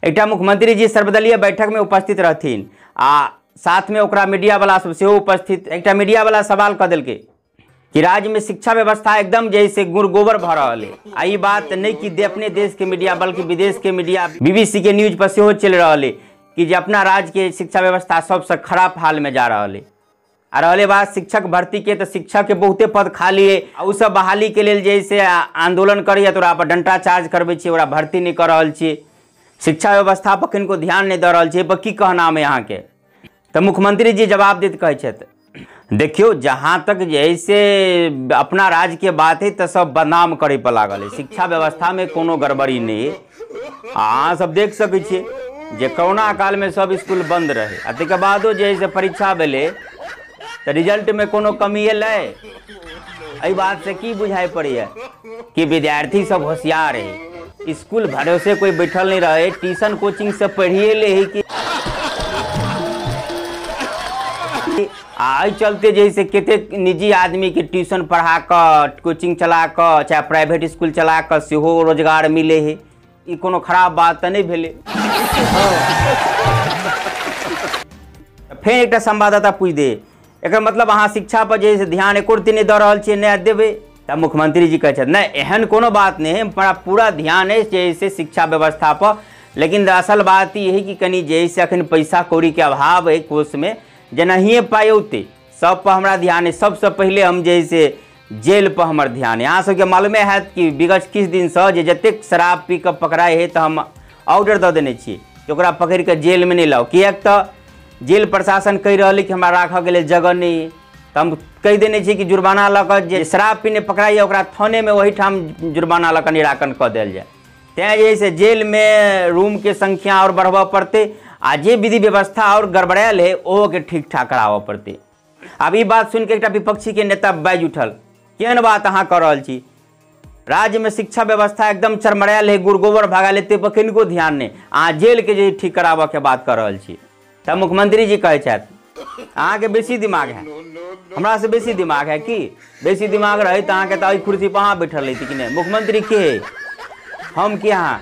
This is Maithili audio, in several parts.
एकटा मुख्यमंत्री जी सर्वदलीय बैठक में उपस्थित रहथिन आ साथ में ओकरा मीडिया वाला सब सेहो उपस्थित। एकटा मीडिया वाला सवाल कऽ देलकै कि राज्य में शिक्षा व्यवस्था एकदम जैसे गुड़ गोबर भऽ रहल है। आ ई बात नहीं कि अपने देश के मीडिया बल्कि विदेश के मीडिया बीबीसी के न्यूज पर सेहो चलि रहल है कि जे अपना राज्य के शिक्षा व्यवस्था सबसे खराब हाल में जा रहल है। आ रहले बात शिक्षक भर्ती के, तो शिक्षक के बहुते पद खाली है आ सब बहाली के लेल जैसे आंदोलन करैया तो ओकरा पर डंटा चार्ज करबै छियै, ओकरा भर्ती नहीं कर रहल छियै, शिक्षा व्यवस्था पर किनको ध्यान नहीं दऽ रहल छियै, पर की कहना है अहाँके। तऽ मुख्यमंत्री जी जवाब दैत कहै छथि, देखियौ जहाँ तक जैसे अपना राज्य के बात है तो सब बदनाम करे पर लागल है, शिक्षा व्यवस्था में कोनो गड़बड़ी नहीं है। अहाँ सब देख सकै छियै जे कोरोना काल में सब स्कूल बंद रहे आ ताहिके बादो जे है से परीक्षा भेलै तऽ रिजल्ट में कोनो कमी एलै। एहि बात से की बुझाइ पड़ैया कि विद्यार्थी सब होशियार है, स्कूल भरोसे कोई बैठल नहीं रहे, ट्यूशन कोचिंग से पढ़िए ले है कि आ एहि चलते जैसे कतेक निजी आदमी के ट्यूशन पढ़ा कऽ कोचिंग चला कऽ चाहे प्राइवेट स्कूल चला कऽ सेहो रोजगार मिले है। ई कोनो खराब बात तऽ नहि भेलै। फेर एकटा संवाददाता पूछि दे, एकर मतलब अहाँ शिक्षा पर जे से ध्यान एको रत्ती नहि दऽ रहल छियै, नहि देबै? तऽ मुख्यमंत्री जी कहै छथि नहि एहन कोनो बात नहि है, हमरा पूरा ध्यान अछि जे से शिक्षा व्यवस्था पर, लेकिन असल बात ई है कि कनि जे से अखन पैसा कौड़ी के अभाव है कोष में, जेनाहिए पाइ औतै सब पर हमरा ध्यान है। सबसँ पहिले हम जे से जेल पर हमर ध्यान है। अहाँ सबके मालूमे हैत कि विगत किछु दिनसँ जे जतेक शराब पी कऽ पकड़ाइ है तऽ हम ऑर्डर दऽ देने छियै कि ओकरा पकड़ि कऽ जेलमे नहि लाउ, किएक तऽ जेल प्रशासन कहि रहल है कि हमरा राखऽके लेल जगह नहि है। तऽ हम कहि देने छियै कि जुर्माना लऽ कऽ जे शराब पीने पकड़ाइए ओकरा थानेमे ओहिठाम जुर्माना लऽ कऽ निराकरण कऽ देल जाय। तैँ जे है से जेलमे रूमके संख्या आओर बढ़बऽ पड़तै आ जे विधि व्यवस्था आओर गड़बड़ायल है ओहोके ठीक ठाक कराबऽ पड़तै। आब ई बात सुनिके एकटा विपक्षीके नेता बाजि उठल, केहन बात अहाँ कऽ रहल छी, राज्यमे शिक्षा व्यवस्था एकदम चरमरायल है, गुड़ गोबर भगा लेते पर किनको ध्यान नहि, अहाँ जेलके जे ठीक कराबऽके बात कऽ रहल छी। तऽ मुख्यमंत्री जी कहै छथि अहाँके बेसी दिमाग है, हमरा से बेसी दिमाग है की? बेसी दिमाग रहै तऽ अहाँके तऽ एहि कुर्सी पर अहाँ बैठल रहिती कि नहि? मुख्यमंत्री के है, हम के अहाँ?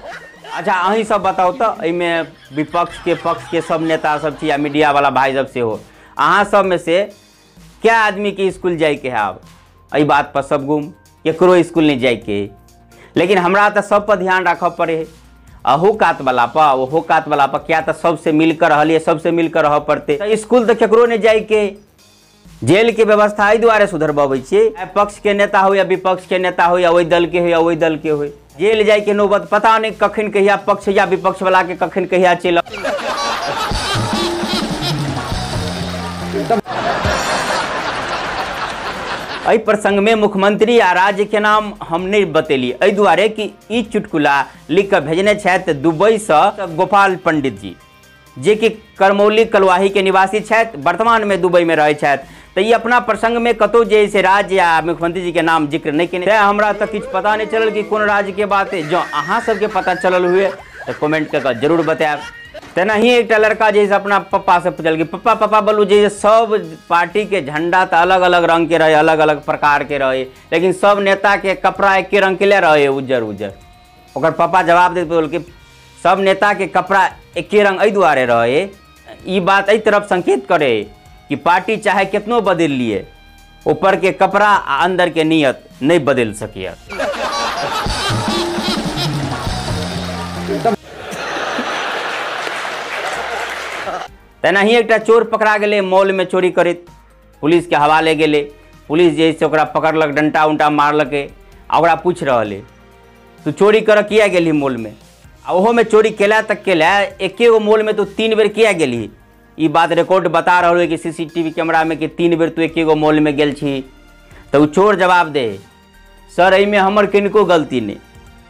अच्छा अहीं सब बताउ तऽ एहिमे विपक्ष के पक्ष के सब नेता सब छी आ मीडिया वाला भाई सब सेहो, अहाँ सब में से क्या आदमी के स्कूल जाइके है? आब एहि बात पर सब गुम, केकरो स्कूल नहीं जाइके है। लेकिन हमरा तऽ सब पर ध्यान राखऽ पड़े है, अहू कात वाला पर ओहो कात वाला पर, क्या तऽ सबसे मिलकर रहलियै, सबसे मिलकर रहऽ पड़तै। तऽ स्कूल तऽ केकरो नहीं जाइके। जेल के व्यवस्था एहि दुआरे सुधरबबै छियै, पक्ष के नेता हो या विपक्ष के नेता हो या ओहि दल के हो या ओहि दल के हो, जेल जाइके नौबत पता नहीं कखन कहिया पक्ष या विपक्ष वाला के कखन कहिया चलि। एहि प्रसंग में मुख्यमंत्री आ राज्य के नाम हम नहीं बतेलियै एहि दुआरे कि ई चुटकुला लिख कऽ भेजने छथि दुबई से गोपाल पंडित जी, जे कि करमौली कलुआही के निवासी छथि, वर्तमान में दुबई में रहै छथि। तऽ ई अपना प्रसंग में कतहु जे से राज्य आ मुख्यमंत्री जी के नाम जिक्र नहीं केने, तैं हमरा तऽ किछु पता नहीं चलल कि कोन राज्य के बात है। जँ अहाँ सबके पता चलल हुए तऽ कमेंट कऽ कऽ जरूर बतायब। तेनाही एकटा लड़का जे अपना पप्पा से पूछल कि पप्पा पप्पा बोलू जे सब पार्टी के झंडा तऽ अलग अलग रंग के रहे, अलग अलग प्रकार के रहे, लेकिन सब नेता के कपड़ा एके रंग के ले रहे, उज्जर उज्जर। ओकर पप्पा जवाब दैत बोल कि सब नेता के कपड़ा एके रंग एहि दुआरे रहे, ई बात एहि तरफ संकेत करे कि पार्टी चाहे कितनो बदल लिए ऊपर के कपड़ा आ अंदर के नियत नहीं बदल सकिए। तेनाही एकटा चोर पकड़ा गेलै मॉल में चोरी करैत, पुलिस के हवाले गेलै, पुलिस जे से ओकरा पकड़लक, डंटा उंटा मारलकै आ ओकरा पूछि रहल है तू चोरी कर किया गेलही मॉल में, आ ओहोमे चोरी केला तक केला, एके गो मॉल में तू 3 बेर किया गेलही? ई बात रिकॉर्ड बता रहल है कि सीसीटीवी कैमरा में कि 3 बेर तू एके गो मॉल में गेल छी। तऽ ओ चोर जवाब दे, सर एहिमे हमर किनको गलती नहीं,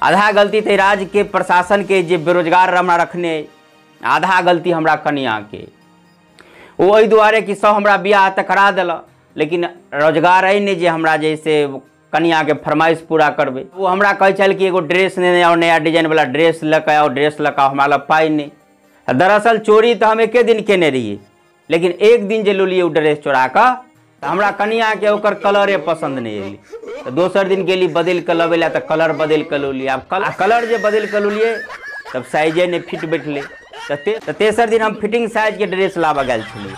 आधा गलती तऽ राज्य के प्रशासन के जे बेरोजगार हमरा रखने, आधा गलती हमरा कनिया के, ओ एहि दुआरे कि सब हमरा बियाह तऽ करा देलक लेकिन रोजगार अइ नहि जे हमरा जैसे कनिया के फरमाइश पूरा करबै। ओ हमरा कहै छल कि एगो ड्रेस नेने आउ, नया डिजाइन वाला ड्रेस लऽ कऽ आउ, ड्रेस लऽ कऽ आउ, हमरा लग पाइ नहि। दरअसल चोरी तऽ हम एके दिन केने रहियै, लेकिन एक दिन जे लेलियै ओ ड्रेस चोरा कऽ तऽ हमरा कनिया के ओकर कलरे पसंद नहीं एलै, तऽ दोसर दिन गेली बदलि कऽ लबै लए तऽ कलर बदलि कऽ लौलियै। आब कलर जे बदलि कऽ लौलियै तब साइजे नहि फिट बैठलै। तऽ तेसर दिन हम फिटिंग साइजके ड्रेस लाबऽ गेल छलियै।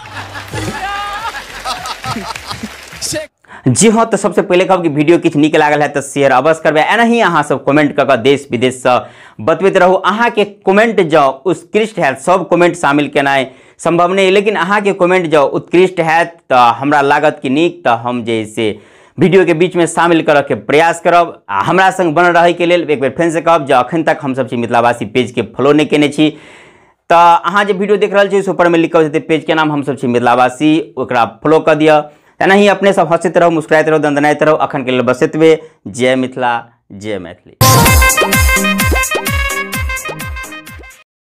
जी हाँ, तो सबसे पहले कहब कि वीडियो किछु नीक लागल है तो शेयर अवश्य करबै। एनाही अहाँ सब कमेंट कऽ कऽ देश विदेशसँ बतबैत रहू। अहाँके कमेंट जँ उत्कृष्ट हैत, सब कमेंट शामिल केनाइ संभव नहि, लेकिन अहाँके कमेंट जँ उत्कृष्ट हैत तऽ हमरा लागत कि नीक, तऽ हम जे से वीडियो के बीच में शामिल करऽ के प्रयास करब। आ हमरा संग बनल रहैके लेल एक बेर फेरसँ कहब, जँ अखन तक हमसब छी मिथिलावासी पेज के फॉलो नहि केने छी तऽ अहाँ जे वीडियो देख रहल छी ओहि ऊपरमे लिखल हेतै पेज के नाम हमसब छी मिथिलावासी, ओकरा फॉलो कऽ दिअ। एनाही अपने सब हँसैत रहू, मुस्कुराइत रहू, दनदनाइत रहू। अखन के लेल बस एतबे। जय मिथिला, जय मैथिली।